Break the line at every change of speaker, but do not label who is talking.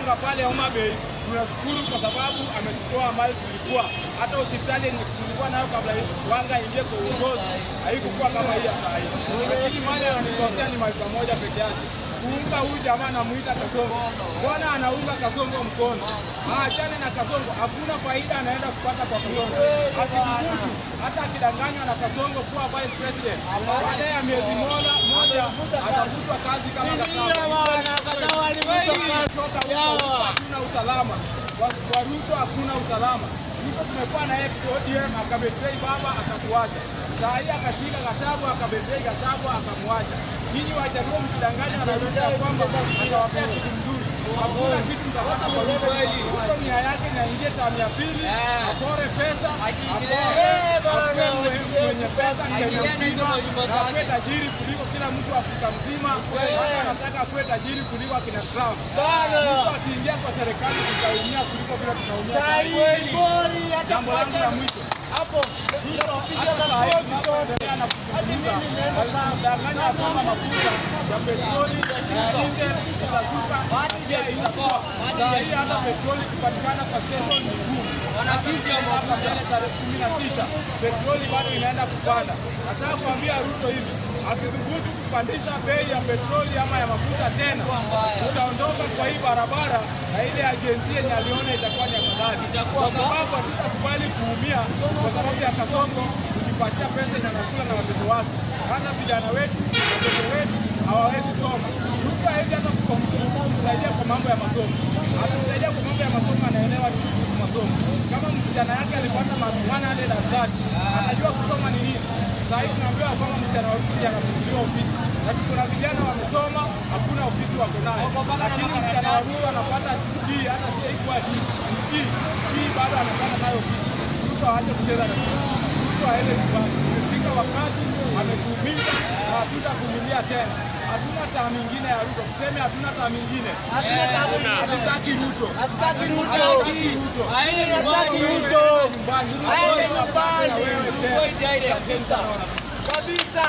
Pale Homa Bay tunashukuru kwa sababu ametutoa mahali tulikuwa. Hata hospitali yenye tulikuwa nayo kabla Wanga ingie kwa uongozi haikukuwa kama hii ya saa hii. Lakini mahali ananikosea ni mahali pamoja peke yake, kuunga huyu jamaa anamuita Kasongo. Mbona anaunga Kasongo mkono? Aachane na Kasongo, hakuna faida anaenda kupata kwa Kasongo. Akithubutu hata akidanganywa na Kasongo kuwa vice president, baada ya miezi moja atafutwa kazi kama Toka huko hakuna usalama. Kwa Ruto hakuna usalama. Ruto tumekuwa na ex ODM, akabetray baba, akatuacha. Saa hii akashika Gachagua, akabetray Gachagua, akamwacha. Nyinyi Wajaluo mkidanganywa na Ruto ya kwamba atawapea kitu mzuri, hakuna kitu mtapata kwa Ruto. Ruto nia yake ni aingie term ya pili, apore pesa, apore, akuwe mwenye pesa Kenya mzima na akuwe tajiri kuliko kila mtu Afrika mzima. Hata anataka akuwe tajiri kuliko akina Trump. Ruto akiingia kwa serikali tutaumia kuliko vile tunaumia sasa hivi. Jambo langu la mwisho, Ruto hata saa hii tunapoendelea na kuzungumza, alitudanganya kwamba mafuta ya petroli na diesel itashuka na pia itakuwa. Saa hii hata petroli kupatikana kwa station ni ngumu. Hapa mbele tarehe 16 petroli bado inaenda kupanda. Nataka kuambia Ruto hivi, akithubutu kupandisha bei ya petroli ama ya mafuta tena, tutaondoka kwa hii barabara na ile agency yenye aliona itakuwa ni afadhali, kwa sababu hatutakubali kuumia kwa sababu ya Kasongo kujipatia pesa yenye anakula na watoto wake. Hata vijana wetu, watoto wetu hawawezi soma. Ruto hawezi hata kumsaidia kwa mambo ya masomo, atasaidia kwa mambo ya masomo, anaelewa nini kuhusu masomo. Kama msichana yake alipata mark 130, anajua kusoma ni nini. Saa hii tunaambiwa kwamba msichana wa Ruto ndiye anafunguliwa ofisi, na kuna vijana wamesoma, hakuna ofisi wako nayo, lakini msichana wa Ruto anapata D, hata si haikuwa D, ni D, D bado anapata nayo ofisi. Ruto aache kucheza na sisi. Ruto aende nyumbani. Imefika wakati ametuumiza na hatutavumilia tena. Hatuna term ingine ya Ruto. Tuseme hatuna term ingine. Hatutaki Ruto.
Hatutaki Ruto.
Hatutaki Ruto.
Aende nyumbani.
Ruto nyumbani.
Aende nyumbani.
Wewe tena.
Kabisa.